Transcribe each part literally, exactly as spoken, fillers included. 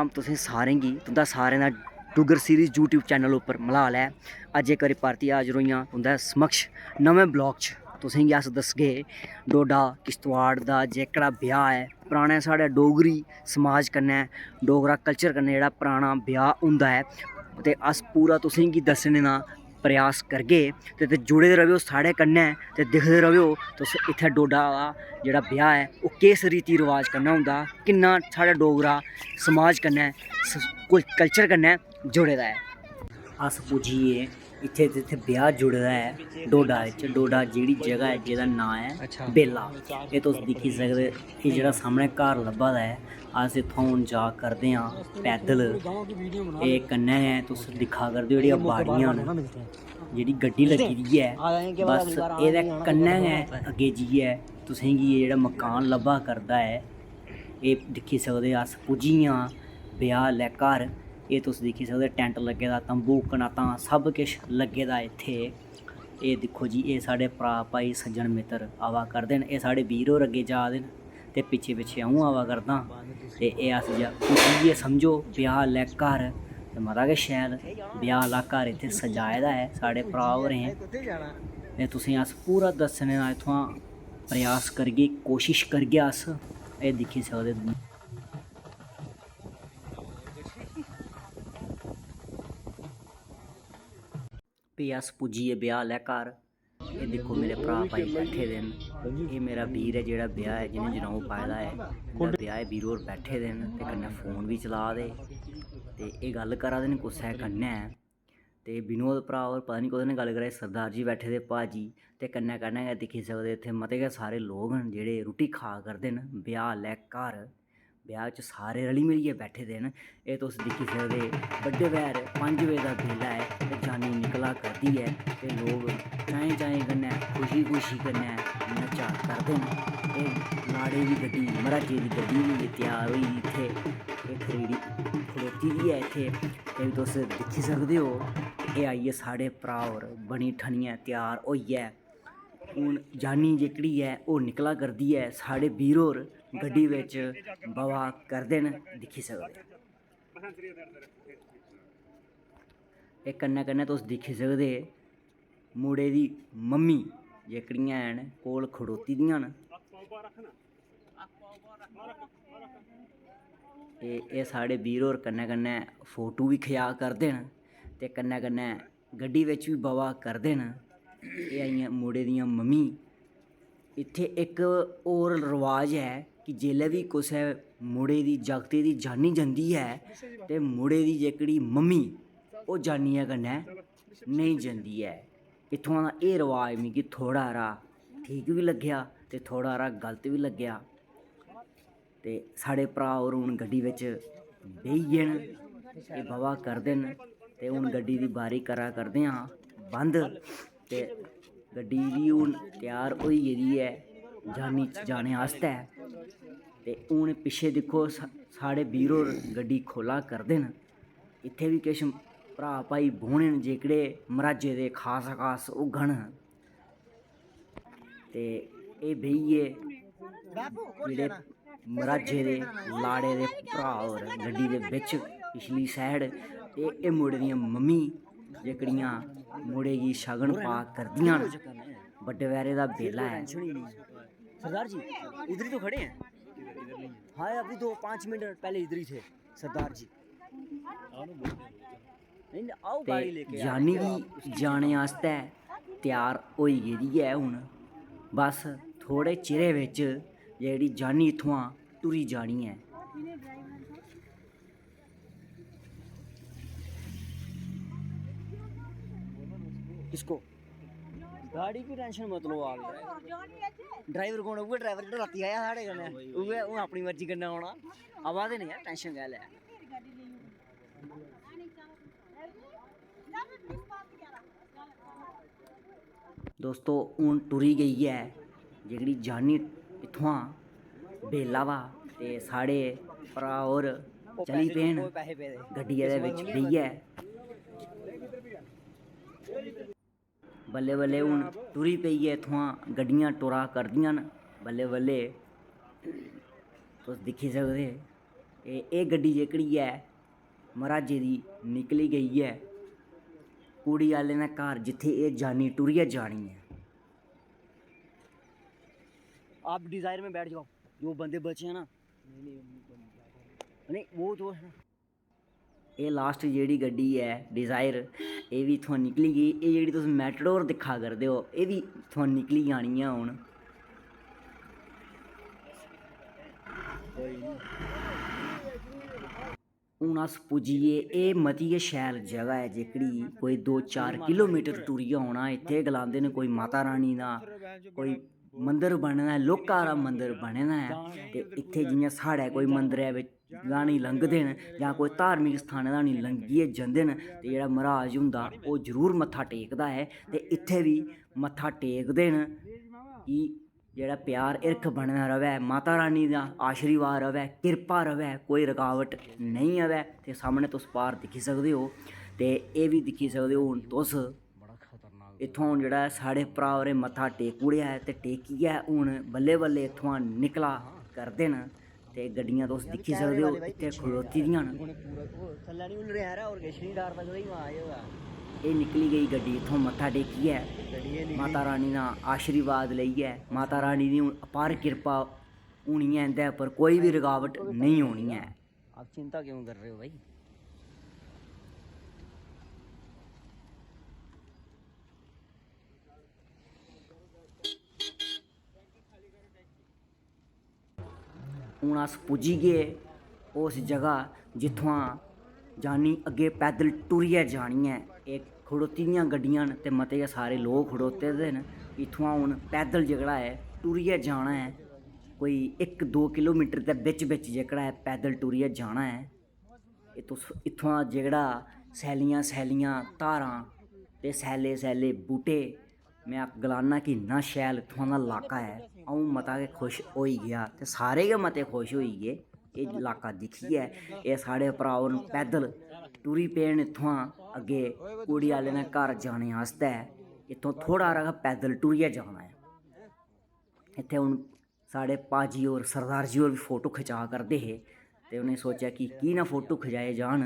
तुसें सारें गी, तुं'दा सारें दा डुग्गर सीरीज YouTube चैनल उप्पर मलाल ऐ। अज्ज इक बारी परतियै हाजर होई आं तुं'दे समक्ष नमें ब्लॉग च। तुसें गी अस दसगे डोडा किश्तवाड़ दा जेह्कड़ा ब्याह् ऐ, पराने साढ़े डोगरी समाज कन्नै, डोगरा कल्चर कन्नै जेह्ड़ा पराना ब्याह् होंदा ऐ, ते अस पूरा तुसें गी दस्सने दा प्रयास करगे। ते, ते जुड़े दे रवेओ साढ़े कन्नै ते दिखदे रवेओ तुस इत्थै डोडा दा जेह्ड़ा ब्याह् ऐ, ओह् किस रीति रवाज कन्नै होंदा, किन्ना साढ़ा डोगरा समाज कन्नै, स-, कुल-, कल्चर कन्नै जुड़े दा ऐ। अस पुज्जी गे इत्थै जित्थै ब्याह् जुड़े दा ऐ डोडा च। डोडा जेह्ड़ी जगह ऐ, जेह्दा नांऽ ऐ अच्छा। बेला, एह् तुस दिक्खी सकदे। एह् जेह्ड़ा सामनै घर लब्भा दा ऐ, अस इत्थुआं हून जा करदे आं पैदल। एह् कन्नै गै तुस दिक्खा करदे ओ जेह्ड़ियां बाड़ियां न, जेह्ड़ी गड्डी लग्गी दी ऐ, बस एह्दे कन्नै गै अग्गें जाइयै तुसेंगी एह् जेह्ड़ा मकान लब्भा करदा ऐ। एह् दिक्खी सकदे, अस पुज्जी गे आं ब्याह् आह्लै घर। एह् तुस दिक्खी सकदे, टैंट लग्गे दा, तंबू, कनातां, सब किश लग्गे दा इत्थै। एह् दिक्खो जी, एह् साढ़े भ्राऽ, भाई, सज्जन मित्तर आवा करदे न। एह् साढ़े बीर होर अग्गें जा दे न ते पिच्छे पिच्छे अ'ऊं आवा करदा आं। ते एह् अस जा-, इ'यै समझो, ब्याह् आह्लै घर ते मता गै शैल ब्याह् आह्ला घर इत्थै सजाए दा ऐ साढ़े भ्राऽ होरें। ते तुसें अस पूरा दस्सने दा इत्थुआं प्रयास करगे, कोशश करगे अस। एह् दिक्खी सकदे तुस। फ्ही अस पुज्जी गे ब्याह् आह्लै घर। एह् दिक्खो, मेरे भ्राऽ भाई बैठे दे न। एह् मेरा बीर ऐ जेह्ड़ा ब्याह् ऐ, जि'नें जनेऊ पाए दा ऐ, उं'दा ब्याह् ऐ। बीर होर बैठे दे न ते कन्नै फोन बी चला दे ते एह् गल्ल करा दे न कुसै कन्नै। ते विनोद भ्राऽ होर पता निं कोह्दे नै गल्ल करा दे, सरदार जी बैठे दे, भाजी, ते कन्नै कन्नै गै दिक्खी सकदे इत्थै मते गै सारे लोक न जेह्ड़े रुट्टी खा करदे न ब्याह् आह्लै घर। ब्याह् च सारे रली मिलियै बैठे दे न। एह् तुस दिक्खी सकदे, बड्डे पैह्र पंज बजे दा बेल्ला ऐ ते जान्नी निकला करदी ऐ ते लोक चाएं चाएं कन्नै, खुशी खुशी कन्नै नच्चा करदे न। एह् लाड़े दी गड्डी, मर्हाजै दी गड्डी बी त्यार होई दी इत्थै, एह् खड़ोती दी ऐ इत्थै। ते तुस दिक्खी सकदे ओ, एह् आई गे साढ़े भ्राऽ होर बनी ठनियै त्यार होइयै। हून जान्नी जेह्कड़ी ऐ, ओह् निकला करदी ऐ। साढ़े बीर होर गड्डी बिच बवा करदे न, दिक्खी सकदे। ते कन्नै कन्नै तुस दिक्खी सकदे, मुड़े दी मम्मी जेह्कड़ियां हैन, कोल खड़ोती दियां न। एह्, एह् साढ़े बीर होर कन्नै कन्नै फोटो बी खिचा करदे न ते कन्नै कन्नै गड्डी बिच बी बवा करदे न। एह् आइयां मुड़े दियां मम्मी। इत्थै इक होर रवाज ऐ कि जेल्लै बी कुसै मुड़े दी, जागतै दी जान्नी जंदी ऐ ते मुड़े दी जेह्कड़ी मम्मी, ओह् जान्नियै कन्नै नेईं जंदी ऐ। इत्थुआं दा एह् रवाज मिगी थोह्ड़ा हारा ठीक बी लग्गेआ ते थोह्ड़ा हारा गलत बी लग्गेआ। ते साढ़े भ्राऽ होर हून गड्डी बिच बेही गे न, एह् बवा करदे न ते हून गड्डी दी बारी करा करदे आं बंद। ते गड्डी बी हून त्यार होई गेदी ऐ जान्नी च जाने आस्तै। ते हून पिच्छे दिक्खो, सा-, साढ़े बीर होर गड्डी खोला करदे न। इत्थै बी किश भ्राऽ भाई बौह्ने न जेह्कड़े मर्हाजै दे खास खास होङन। ते एह् बेहियै जेह्ड़े मर्हाजै दे लाड़े दे भ्राऽ होर गड्डी दे बिच पिछली side, ते एह् मुड़े दियां मम्मी जेह्कड़ियां मुड़े गी शगन पा करदियां न। बड्डे पैह्रे दा बेल्ला ऐ। सरदार जी, उधर ही तो खड़े हैं। हाँ, अभी दो पाँच मिनट पहले इधर ही थे सरदार जी। ते जानी बी जाने आस्तै त्यार होई गेदी ऐ हून। बस थोह्ड़े चिरै बिच जेह्ड़ी जानी इत्थुआं टुरी जानी ऐ। इसको गाड़ी की tension मत लो आप यार। Driver कौन? उ'ऐ driver जेह्ड़ा रातीं आया साढ़े कन्नै, उ'ऐ हून अपनी मर्जी कन्नै औना। आवा दे न यार, tension कैह् लै? दोस्तो, हून टुरी गेई ऐ जेह्कड़ी जानी इत्थुआं बेला वा, ते साढ़े भ्राऽ होर चली पे न गड्डियै दे बिच बेहियै। बल्लें बल्लें हून टुरी पेई ऐ इत्थुआं, गड्डियां टुरा करदियां न बल्लें बल्लें। तुस दिक्खी सकदे, एह् एह् गड्डी जेह्कड़ी ऐ, मर्हाजै दी निकली गेई ऐ कुड़ी आह्लें दे घर, जित्थै एह् जानी टुरियै जानी ऐ। आप डिज़ायर में बैठ जाओ, जो बंदे बचे हैं ना। नहीं, वो तो है ना। एह् लास्ट जेह्ड़ी गड्डी ऐ डिज़ायर, एह् बी इत्थुआं निकली गेई। एह् जेह्ड़ी तुस मैटाडोर दिक्खा करदे ओ, एह् बी इत्थुआं निकली जानी ऐ हून। हून अस पुज्जी गे। एह् मती गै शैल जगह ऐ, जेह्कड़ी कोई दो चार किलोमीटर टुरियै औना। इत्थै गलांदे न कोई माता रानी दा कोई मंदर बने दा ऐ, लौह्का हारा मंदर बने दा ऐ। ते इत्थै जि'यां साढ़ै कोई मंदरै बिच गानी लंघदे न जां कोई धार्मिक स्थानें दा नी लंघियै जंदे न, ते जेह्ड़ा मर्हाज होंदा ओह् जरूर मत्था टेकदा ऐ। ते इत्थै बी मत्था टेकदे न कि जेह्ड़ा प्यार हिरख बने दा र'वै, माता रानी दा आशीर्वाद र'वै, किरपा र'वै, कोई रकावट नेईं आवै। ते सामनै तुस पार दिक्खी सकदे ओ, ते एह् बी दिक्खी सकदे ओ हून तुस। इत्थुआं हून जेह्ड़ा ऐ साढ़े भ्राऽ होरें मत्था टेकी ओड़ेआ ऐ, ते टेकियै हून बल्लें बल्लें इत्थुआं निकला करदे न। ते गड्डियां तुस दिक्खी सकदे ओ इत्थै खड़ोती दियां न। एह् निकली गेई गड्डी इत्थुआं मत्था टेकियै, माता रानी दा आशीर्वाद लेइयै। माता रानी दी हून अपार किरपा होनी ऐ इं'दे उप्पर, कोई बी रकावट नेईं होनी ऐ। आप चिंता क्यों कर रहे हो भाई? हून अस पुज्जी गे उस जगह जित्थुआं जानी अग्गें पैदल टुरियै जानी ऐ। एह् खड़ोती दियां गड्डियां न ते मते गै सारे लोक खड़ोते दे न। इत्थुआं हून पैदल जेह्कड़ा ऐ टुरियै जाना ऐ, कोई इक दो किलोमीटर दे बिच बिच जेह्कड़ा ऐ पैदल टुरियै जाना ऐ। एह् तुस इत्थुआं जेह्कड़ा सैल्लियां सैल्लियां धारां ते सैल्ले सैल्ले बूह्टे, में आख-, गलाना कि इन्ना शैल इत्थुआं दा लाका ऐ। अ'ऊं मता गै खुश होई गेआ ते सारे गै मते खुश होई गे एह् लाका दिक्खियै। एह् साढ़े भ्राऽ हून पैदल टुरी पे न इत्थुआं अग्गें कुड़ी आह्लें दे घर जाने आस्तै। इत्थुआं थोह्ड़ा हारा गै पैदल टुरियै जाना ऐ। इत्थै हून साढ़े भाजी होर, सरदार जी होर बी फोटो खचा करदे हे ते उ'नें सोचेआ कि की ना फोटो खचाए जान।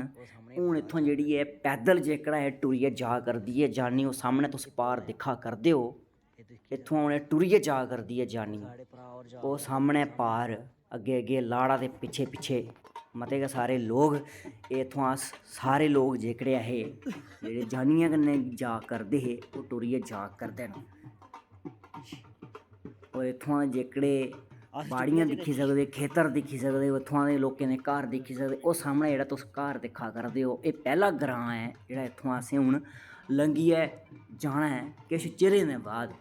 हून इत्थुआं जेह्ड़ी ऐ पैदल जेह्कड़ा ऐ टुरियै जा करदी ऐ जानी, ओह् सामनै तुस पार दिक्खा करदे ओ। इत्थुआं उ'नें टुरियै जा करदी ऐ जानी, ओह् सामनै पार, अग्गें अग्गें लाड़ा दे पिच्छे पिच्छे मते गै सारे लोग। एह् इत्थुआं अस सारे लोग जेह्कड़े ऐ हे, जेह्ड़े जानियै कन्नै जा करदे हे, ओह् टुरियै जा करदे न। और इत्थुआं दे जेह्कड़े बाड़ियां दिक्खी सकदे, खेतर दिक्खी सकदे, उत्थुआं दे लोकें दे घर दिक्खी सकदे। ओह् सामनै जेह्ड़ा तुस घर दिक्खा करदे ओ, एह् पैह्ला ग्रांऽ ऐ जेह्ड़ा इत्थुआं असें हून लंघियै जाना ऐ किश चिरें दे बाद।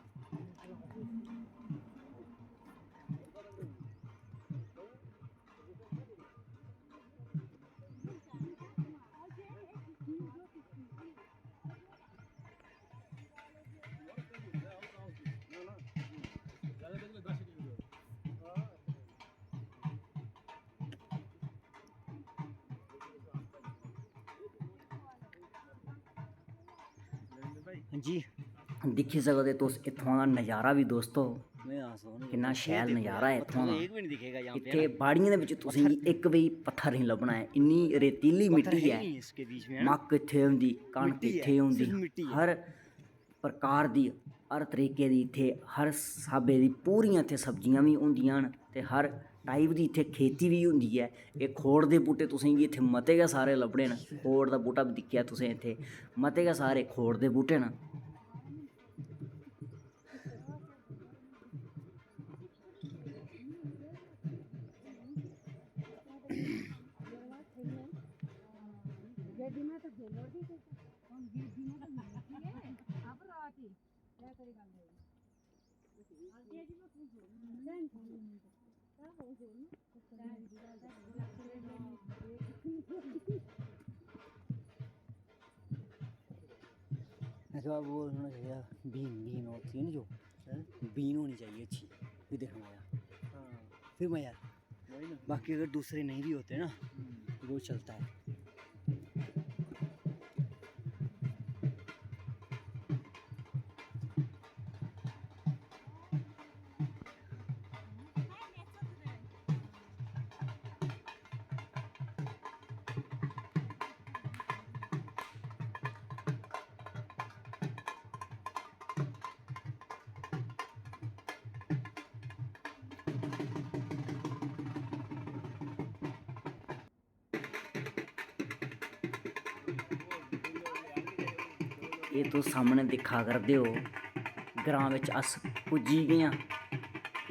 जी, दिक्खी सकदे तुस इत्थुआं दा नज़ारा बी दोस्तो, किन्ना शैल नज़ारा ऐ इत्थुआं दा। इत्थै बाड़ियें दे बिच तुसेंगी इक बी पत्थर निं लब्भना ऐ, इन्नी रेतीली मिट्टी ऐ। मक्क इत्थै होंदी, कनक इत्थै होंदी, हर प्रकार दी, हर तरीके दी इत्थै, हर स्हाबै दी पूरियां इत्थै सब्जियां बी होंदियां न ते हर टाइप दी इत्थै खेती बी होंदी ऐ। एह् खोड़ दे बूह्टे तुसेंगी इत्थै मते गै सारे लब्भने न। खोड़ दा बूह्टा बी दिक्खेआ तुसें इत्थै, मते गै सारे खोड़ दे बूह्टे न। ऐसा वो होना चाहिए, बीन, बीन होती है ना जो, हैं? बीन होनी चाहिए अच्छी, फिर देखना मज़ा। हाँ। फिर मज़ा। वही ना। बाकी अगर दूसरे नहीं भी होते ना, हम्म। वो चलता है। एह् तुस सामनै दिक्खा करदे ओ, ग्रांऽ बिच अस पुज्जी गे आं।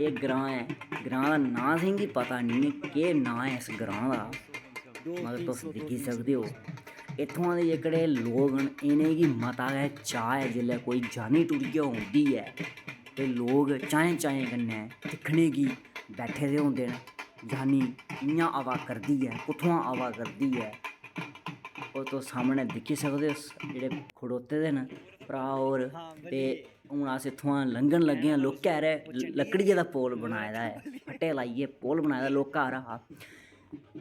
एह् ग्रांऽ ऐ, ग्रांऽ दा नांऽ असेंगी पता निं ऐ, केह् नांऽ ऐ इस ग्रांऽ दा, मगर तुस दिक्खी सकदे ओ, इत्थुआं दे जेह्कड़े लोक न, इ'नेंगी मता गै चाऽ ऐ। जिसलै कोई जानी टुरियै औंदी ऐ ते लोक चाएं-चाएं कन्नै दिक्खने गी बैठे दे होंदे न, जानी कि'यां आवा करदी ऐ, कुत्थुआं आवा करदी ऐ। ओह् तुस सामनै दिक्खी सकदे ओ, जेह्ड़े खड़ोते दे न भ्राऽ होर। ते हून अस इत्थुआं लंघन लग्गे आं। लौह्कै हारै लकड़ियै दा पुल बनाए दा ऐ, फट्टे लाइयै पुल बनाए दा, लौह्का हारा हा।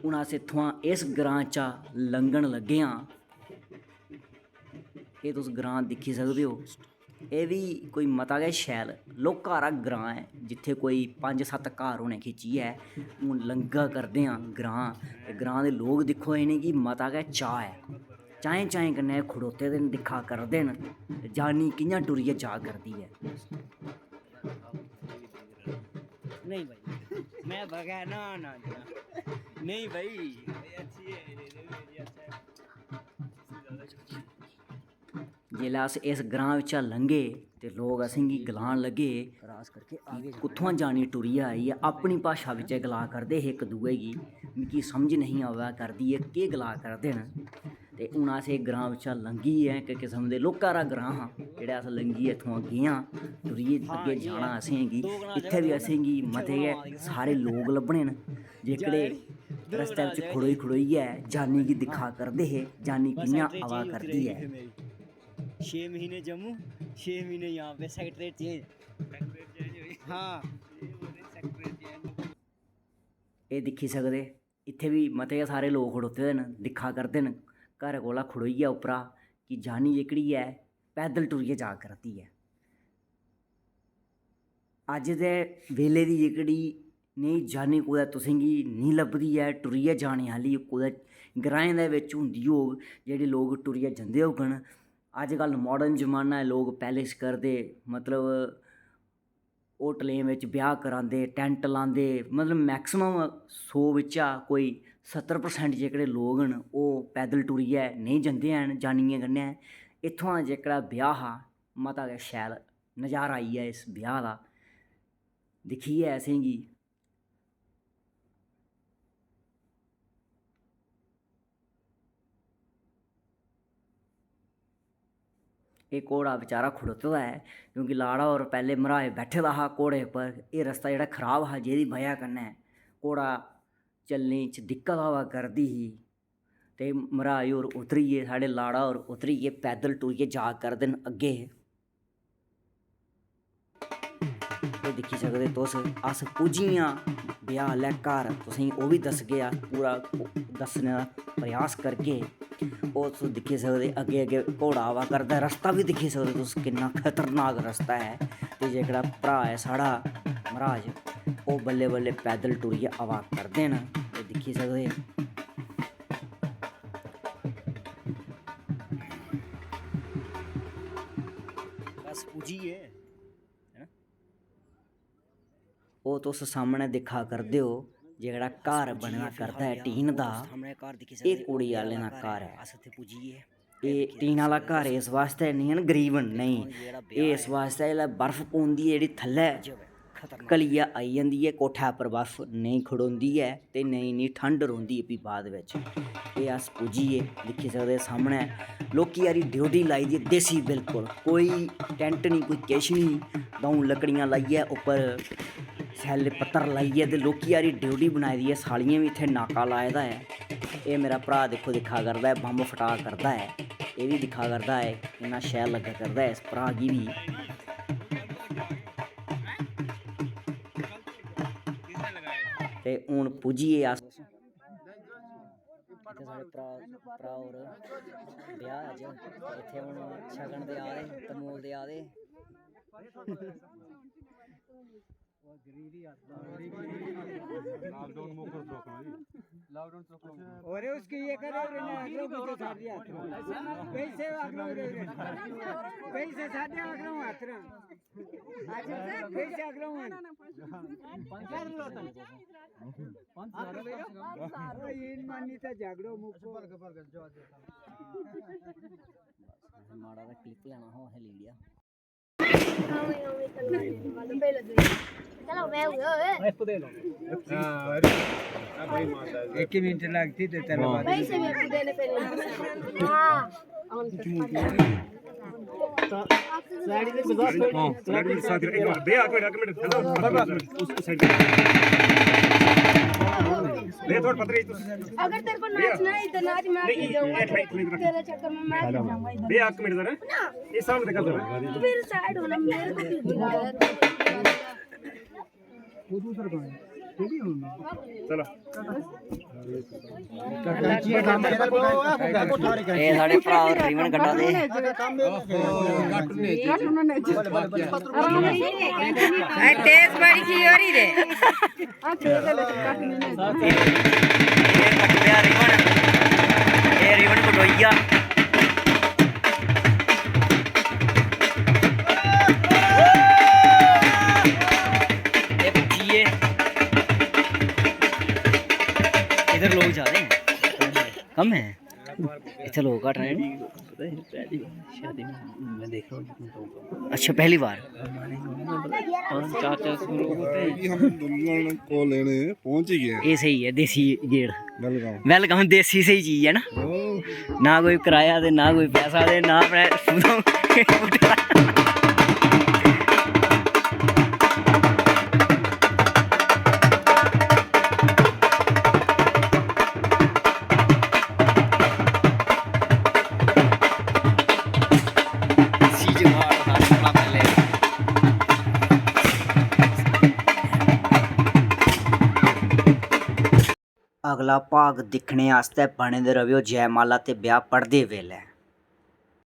हून अस इत्थुआं इस ग्रांऽ चा लंघन लग्गे आं। एह् तुस ग्रांऽ दिक्खी सकदे ओ, एह् बी कोई मता गै शैल लौह्का हारा ग्रांऽ ऐ, जित्थै कोई पंज सत्त घर होने खिच्चियै। हून लंघा करदे आं ग्रांऽ, ते ग्रांऽ दे लोक दिक्खो, इ'नेंगी मता गै चाऽ ऐ, चाएं-चाएं कन्नै खड़ोते दे न, दिक्खा करदे न, ते जानी कि'यां टुरियै जा करदी ऐ। नहीं भाई, मैं बगैर, ना, ना, ना। नहीं भाई। जेल्लै अस इस ग्रांऽ बिच्चा लंघे ते लोक असेंगी गलान लगे कि कुत्थुआं जानी टुरियै आई ऐ। अपनी भाशा बिच्च गला करदे हे इक दूए गी, मिगी समझ नेईं आवै करदी एह् केह् गला करदे न। ते हून अस एह् ग्रांऽ बिच्चा लंघियै इक किस्म दे लौह्का हारा ग्रांऽ हा, जेह्ड़ा अस लंघियै इत्थुआं गे आं, टुरियै अग्गें जाना असेंगी। इत्थै बी असेंगी मते गै सारे लोक लब्भने न, जेह्कड़े रस्तै बिच्च खड़ोई खड़ोइयै जानी गी दिक्खा करदे हे, जानी कि'यां आवा करदी ऐ। छे महीने जम्मू, छे महीने यहाँ पे, सेक्रेटरी चेंज। हाँ। एह् दिक्खी सकदे, इत्थै बी मते गै सारे लोक खड़ोते दे न, दिक्खा करदे न घरै कोला खड़ोइयै उप्परा कि जानी जेह्कड़ी ऐ पैदल टुरियै जा करदी ऐ। अज्ज दे बेल्ले दी जेह्कड़ी नेही जानी कुतै तुसेंगी नेईं लभदी ऐ, टुरियै जाने आह्ली कुतै ग्राएं दे बिच्च होंदी होग, जेह्ड़े लोक टुरियै जंदे होङन। अज्जकल माडर्न जमाना ऐ, लोक पैलेस करदे, मतलब होटलें बिच ब्याह् करांदे, टैंट लांदे, मतलब मैक्सिमम सौ बिच्चा कोई सत्तर परसेंट जेह्कड़े लोक न, ओह् पैदल टुरियै नेईं जंदे हैन जानियें कन्नै। इत्थुआं जेह्कड़ा ब्याह् हा, मता गै शैल नजारा आई गेआ इस ब्याह् दा दिक्खियै असेंगी। एह् घोड़ा बेचारा खड़ोते दा ऐ, क्योंकि लाड़ा होर पैह्लें मर्हाज बैठे दा हा घोड़े उप्पर। एह् रस्ता जेह्ड़ा खराब हा, जेह्दी बजह कन्नै घोड़ा चलने च दिक्कत आवा करदी ही। ते मर्हाज होर उतरियै, साढ़े लाड़ा होर उतरियै पैदल टुरियै जा करदे न अग्गें। एह् दिक्खी सकदे तुस, अस पुज्जी आं ब्याह् आह्लै घर, तुसेंगी ओह् बी दस्सगे अस, पूरा दस्सने दा प्रयास करगे। ओह् तुस दिक्खी सकदे अग्गें अग्गें घोड़ा आवा करदा ऐ, रस्ता बी दिक्खी सकदे तुस किन्ना खतरनाक रस्ता ऐ। ते जेह्कड़ा भ्राऽ ऐ साढ़ा मर्हाज, ओह् बल्लें बल्लें पैदल टुरियै आवा करदे न, एह् दिक्खी सकदे। बस पुज्जी गे, है ना? ओह् तुस सामनै दिक्खा करदे ओ, जेह्ड़ा घर बने दा करदा ऐ टीन दा, एह् कुड़ी आह्लें दा घर ऐ। एह् टीन आह्ला घर इस वास्तै नेईं ऐ ना, गरीब न, नेईं। एह् इस वास्तै जेल्लै बर्फ पौंदी ऐ जेह्ड़ी थल्लै घलियै आई जंदी ऐ, कोठै उप्पर बर्फ नेईं खड़ोंदी ऐ। ते नेईं इन्नी ठंड रौंह्दी ऐ। फ्ही बाद बिच एह् अस पुज्जी गे, दिक्खी सकदे सामनै लौह्की हारी ड्योढ़ी लाई दी ऐ, देसी बिल्कुल, कोई टैंट निं, कोई किश निं। द'ऊं लकड़ियां लाइयै उप्पर सैल्ले पत्तर लाइयै ते लौह्की हारी ड्योढ़ी बनाई दी ऐ। सालियें बी इत्थै नाका लाए दा ऐ। एह् मेरा भ्राऽ दिक्खो, दिक्खा करदा ऐ, बम्ब फटा करदा ऐ। एह् बी दिक्खा करदा ऐ, इन्ना शैल लग्गा करदा ऐ इस भ्राऽ गी बी। ते हून पुज्जी गे अस। इत्थै साढ़े भ्राऽ, भ्राऽ होर ब्याह् अज्ज, इत्थै हून शगन देआ दे, तमोल देआ दे। लॉकडाउन मुक्क रक्खो जी। लॉकडाउन चुक्को। और उसकी ये करे रे ना, अगलो को तो साथ दिया। कैसे अगलो रे? कैसे साथ दिया अगलो मात्र? कैसे अगलो मान? ये मानी था झगड़ो मुक्को। माड़ा दा क्लिप लैना हा, असें लेई लेआ। चलो, मैं हुए, हुए। एक ही मिनट लगती तो चलो। भाई से भी देने पहले। हाँ। हाँ, साइड में साथ एक मिनट, भैया, एक मिनट, एक मिनट, hello, उस, उस साइड। भैया, थोड़ा पतले ही तो। अगर तेरे को नाचना है, इधर नाच, मैं नहीं, आगे जाऊंगा। ये, ये, ये, तेरे चक्कर में मैं आगे जाऊंगा इधर। भैया, एक मिनट जरा। ना। ये सामने देखा जरा। मेरे साइड होना, मेरे को भी बुला यार। वो दूसरा कौन है? वो भी होना। चलो। ये साढ़े भरा रिबन कटा दे। ए, तेज बड़ी की हो रही रे। ये कट गया रिबन। ये रिबन कटोइया। ये भुज्जी है। इधर लोग ज्यादा हैं, कम है। इधर लोग घट रहे हैं। पता है, पहली बार शादी में मैं देख रहा हूँ जितने लोग हैं। अच्छा, पहली बार। हमारे गाँव में, मतलब, पाँच चार चार सौ लोग होते हैं। ये हम दुल्हन को लेने पहुंच ही गए हैं। ये सही है, देसी गेड़। Welcome। Welcome, देसी सही चीज है ना। ओ। ना कोई किराया दे, ना कोई पैसा दे, ना अपने अगला भाग दिक्खने आस्तै बने दे र'वेओ जयमाला ते ब्याह् पढ़दे बेल्लै।